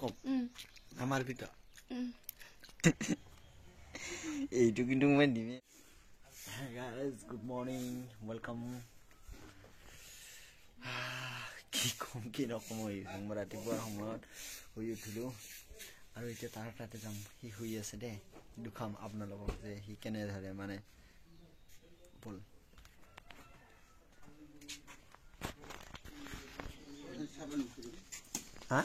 কম আমাৰ ভিতৰত এইটো কিন্তু মই দিমেই। Guys good morning, welcome. কি ক'ম কি নক'ম, মই ৰাতিপুৱাৰ সময়ত শুই উঠিলোঁ আৰু এতিয়া তাৰ তাতে যাম। সি শুই আছে দেই, দুখাম আপোনালোকক যে সি কেনেদৰে মানে ব'ল। হা,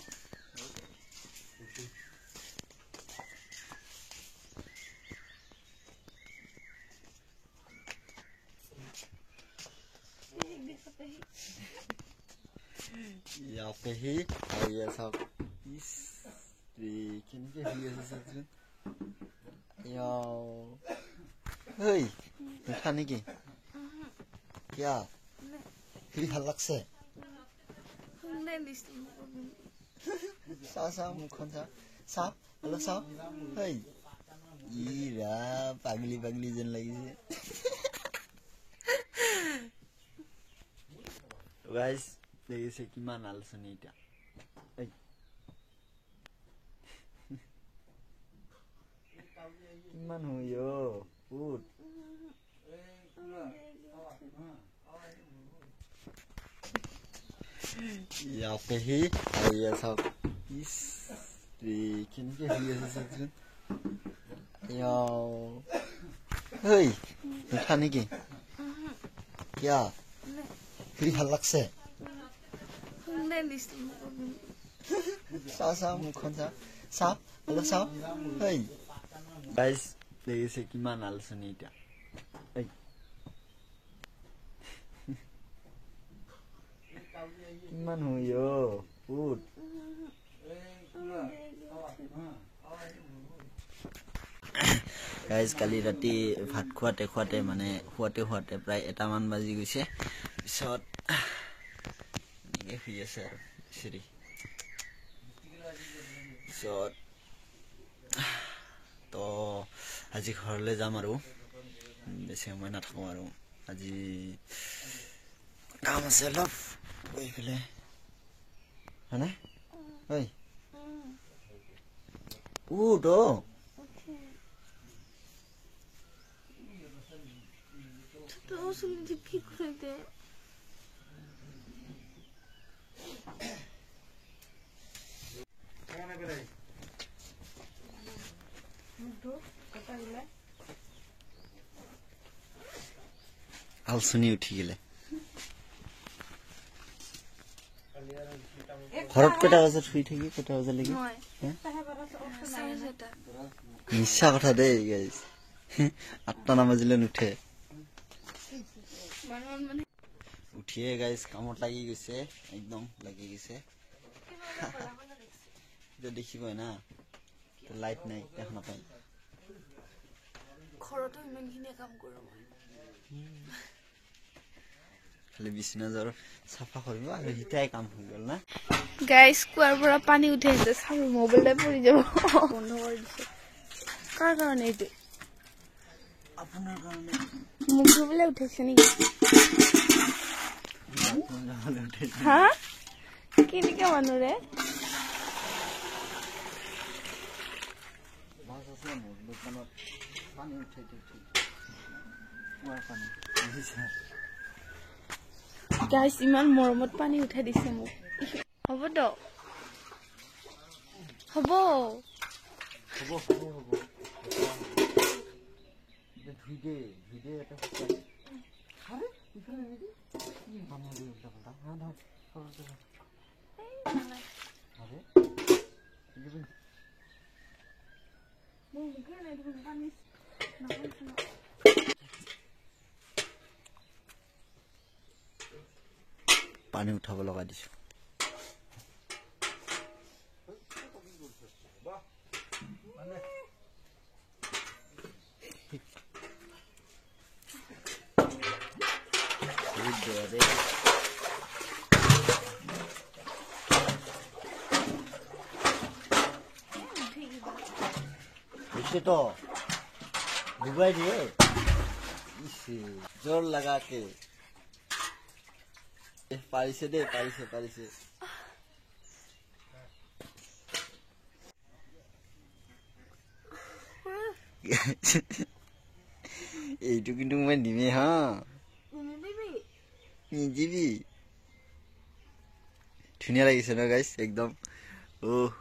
পেহী আৰু ইয়া চাওক, ইচ কেনেকে শুই আছে চাওকচোন। ঐ নুঠা নেকি? কিয় শুই ভাল লাগছে? চাওঁ চাওঁ মুখখন চাওঁ চাওঁ অলপ চাওঁ। ঐ ইৰা পাগলি পাগলি যেন লাগিছে। গাইজ দেখিছে কিমান আলোচনী এতিয়া। কিমান শুই উঠ। ইয়া পেহী আৰু ইয়া চাওক, ইচ কেনেকে শুই আছে চাওকচোন। ঐ নুঠা নেকি? কিয় শুই ভাল লাগছে? চাওঁ চাওঁ মুখখন চাওঁ চাওঁ অলপ চাওঁ। ঐ গাইজ দেখিছে কিমান আলোচনী এতিয়া। কিমান শুই উঠ। গাইজ কালি ৰাতি ভাত খোৱাতে খোৱাতে মানে শুৱাতে শুৱাতে প্ৰায় 1টামান বাজি গৈছে। পিছত এনেকৈ শুই আছে আৰু চিৰি। পিছত তো আজি ঘৰলৈ যাম আৰু বেছি সময় নাথাকোঁ আৰু আজি কাম আছে অলপ গৈ পেলাই, হয়নে? ঐ উঠ অ। আলচনি উঠি গেলে। ঘৰত কেইটা বজাত শুই থাকি কেইটা বজালৈকে? মিছা কথা দেই গাইজ, 8টা নাবাজিলে নুঠে। উঠিয়ে গাইজ কামত লাগি গৈছে, একদম লাগি গৈছে। দেখিবই না, লাইট নাই, দেখা নাপায়। ঘৰতো ইমানখিনি কাম কৰোঁ মই। খালি বিচনা জ্বৰ চাফা কৰিব আৰু সিটাই কাম হৈ গ'ল না। গাইজ কুৱাৰ পৰা পানী উঠি আহিছে, চাব মোবাইলটা পৰি যাব। বন্ধ কৰি দিছে। কাৰ কাৰণে এইটো? আপোনাৰ কাৰণে। মুখ ধুবলৈ উঠাইছে নেকি? হা, কেনেকে মানুহ ৰে? গাইজ ইমান মৰমত পানী উঠাই দিছে মোক। হ'ব দ, হ'ব পানী উঠাব লগা দিছো। তো ডুবাই দিয়ে জোর লাগাকে পাৰিছে দেই, পাৰিছে পাৰিছে। এইটো কিন্তু মই দিমেই হা। নিদিবি। ধুনীয়া লাগিছে ন গাইছ একদম। অহ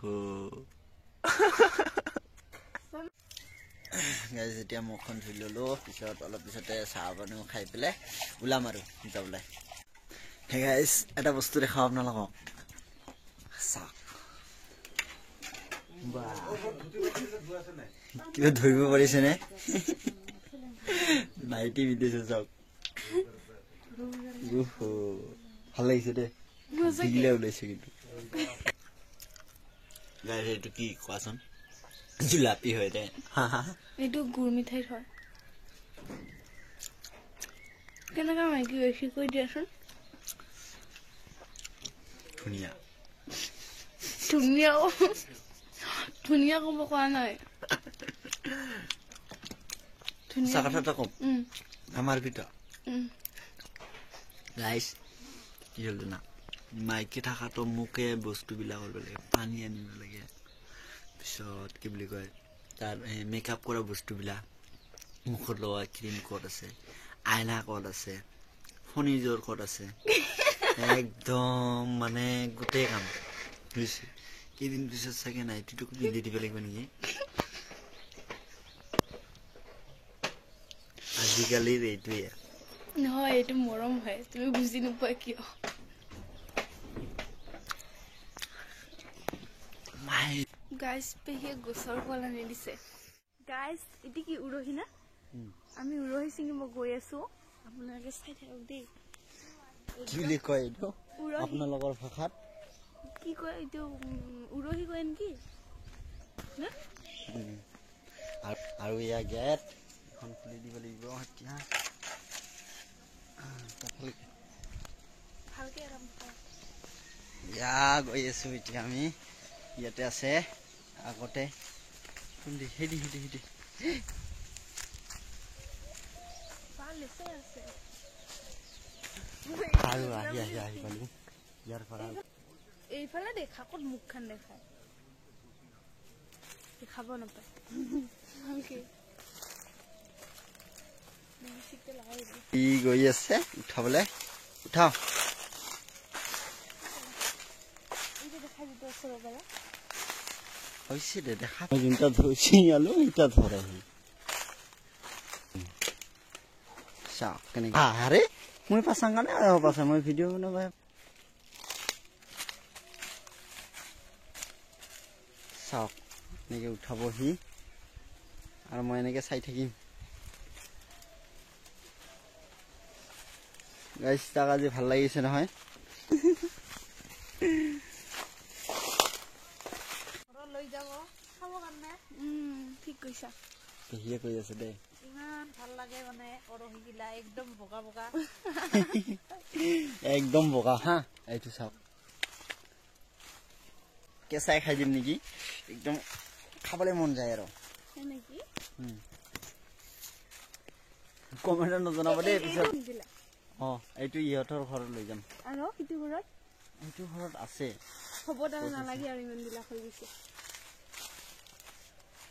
গাইছ, এতিয়া মুখখন ধুই ল'লো, পিছত অলপ পিছতে চাহ পানীও খাই পেলাই ওলাম আৰু যাবলৈ। হে গাইছ, এটা বস্তু দেখাওঁ আপোনালোকক, চাওক। কিবা ধৰিব পাৰিছেনে? নাইটি পিন্ধিছে চাওক। ভাল লাগিছে দেই, দিলে ওলাইছে কিন্তু। গাইছ, এইটো কি কোৱাচোন? জোলাপি হয় দে। এইটো গুৰ মিঠাই হয়। কেনেকুৱা মাইকী বেছি কৈ দিয়াচোন। ধুনীয়া। ধুনীয়া ধুনীয়া ক'ব কোৱা নাই। সঁচা কথা এটা ক'ম, আমাৰ ভিতৰত গাইছ কি হ'ল জানা, মাইকী থকাটো মোকে বস্তুবিলাক কৰিব লাগে, পানী আনিব লাগে, পিছত কি বুলি কয় তাৰ মেকআপ কৰা বস্তুবিলাক, মুখত লগোৱা ক্ৰীম ক'ত আছে, আইনা ক'ত আছে, ফণিযোৰ ক'ত আছে, একদম মানে গোটেই কাম বুজিছে। কেইদিন পিছত চাগে নাইটিটোকো পিন্ধি দিব লাগিব নেকি। আজিকালিৰ এইটোৱে নহয়, এইটো মৰম হয়, তুমি বুজি নোপোৱা কিয়। গাইছ, পেহীয়ে গছৰ ফল আনি দিছে। গাইছ, এইটো কি উৰহি না? আমি উৰহি ছিঙিব গৈ আছো, আপোনালোকে চাই থাকক দেই। কি বুলি কয় এইটো আপোনালোকৰ ভাষাত? কি কয় এইটো? উৰহি কয় নেকি? আৰু এয়া গেট এখন খুলি দিব লাগিব এতিয়া। ইয়া গৈ আছো এতিয়া আমি। ইয়াতে আছে আগতে হেৰি হেৰি হেৰি। আৰু আহি আহি আহি পালো ইয়াৰ পৰা। এইফালে দেখা, ক'ত মুখখন দেখায়, দেখাব নাপায়। ই গৈ আছে উঠাবলে, উঠাও। হৈছে দে দেখা, যোনটা ধৰিছি আলো ইটা ধৰে। চাওক কেনেকে। আৰে মই পাচাং কাৰণে পাছা মই ভিডিঅ' বনাব। চাওক এনেকে উঠাব সি, আৰু মই এনেকে চাই থাকিম। গাইছ, তাক আজি ভাল লাগিছে নহয়। ঠিক কৈছা, পেহীয়ে কৈ আছে দেই। ইমান ভাল লাগে মানে উৰহিগিলা একদম বগা বগা, একদম বগা। হা, এইটো চাওক, কেঁচাই খাই দিম নেকি, একদম খাবলৈ মন যায় আৰু। কমেণ্টত নজনাব দেই পিছত। অ, এইটো ইহঁতৰ ঘৰত লৈ যাম। আৰু সিটো ঘৰত, এইটো ঘৰত আছে। হ'ব তাৰ নালাগে আৰু, ইমান বিলাক হৈ গৈছে,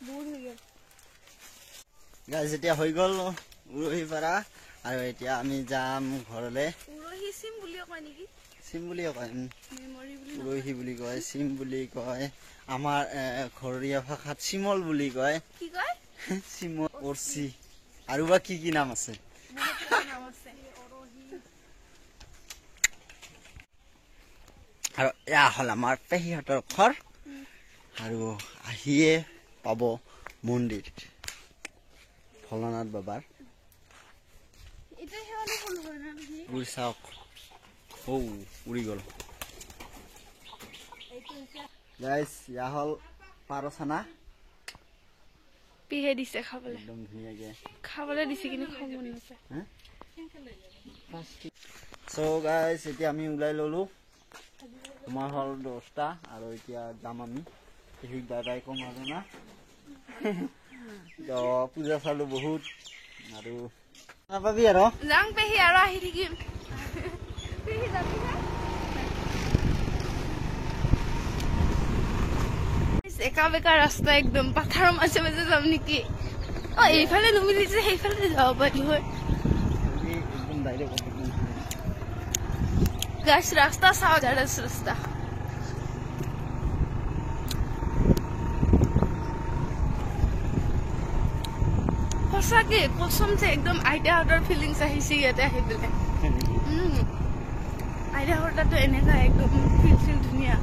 বহুত হৈ গ'ল। গাইছ, এতিয়া হৈ গ'ল উৰহি পাৰা, আৰু এতিয়া আমি যাম ঘৰলৈ। উৰহি চিম বুলিও কয় নেকি? চিম বুলিও কয়, উৰহি বুলি কয়, চিম বুলি কয়, আমাৰ ঘৰীয়া ভাষাত চিমল বুলি কয়। কি কয়? চিমল, অৰচি, আৰু বা কি কি নাম আছে। আৰু এয়া হ'ল আমাৰ পেহীহঁতৰ ঘৰ, আৰু আহিয়ে পাব মন্দিৰ ভোলানাথ বাবাৰ। উৰি চাওক, ঔ উৰি গ'ল। গাইছ, এয়া হ'ল পাৰচানা। পিহে দিছে খাবলৈ, একদম ধুনীয়াকে খাবলৈ দিছে, কিন্তু খাব মন নাযায়। চ' গাইছ, এতিয়া আমি ওলাই ল'লো। তোমাৰ হ'ল 10টা, আৰু এতিয়া যাম আমি। পেহীক বাই বাই ক'ম আৰু না। পূজা চালো বহুত, আৰু নাপাবি আৰু। যাম পেহী, আৰু আহি থাকিম। পেহী যাবি না? একা বেকা ৰাস্তা, একদম পাথাৰৰ মাজে মাজে যাম নেকি? অ এইফালে নুমিলিছে, সেইফালে যাব পাৰিলো হয়। একদম ডাইৰেক্ট গাইছ, ৰাস্তা চাওঁ, ৰাস্তা। সঁচাকে কচম যে একদম আইতাহঁতৰ ফিলিংছ আহিছে ইয়াতে আহি পেলাই। আইতাহঁতৰ তাতো এনেকা একদম ফিল চিল ধুনীয়া।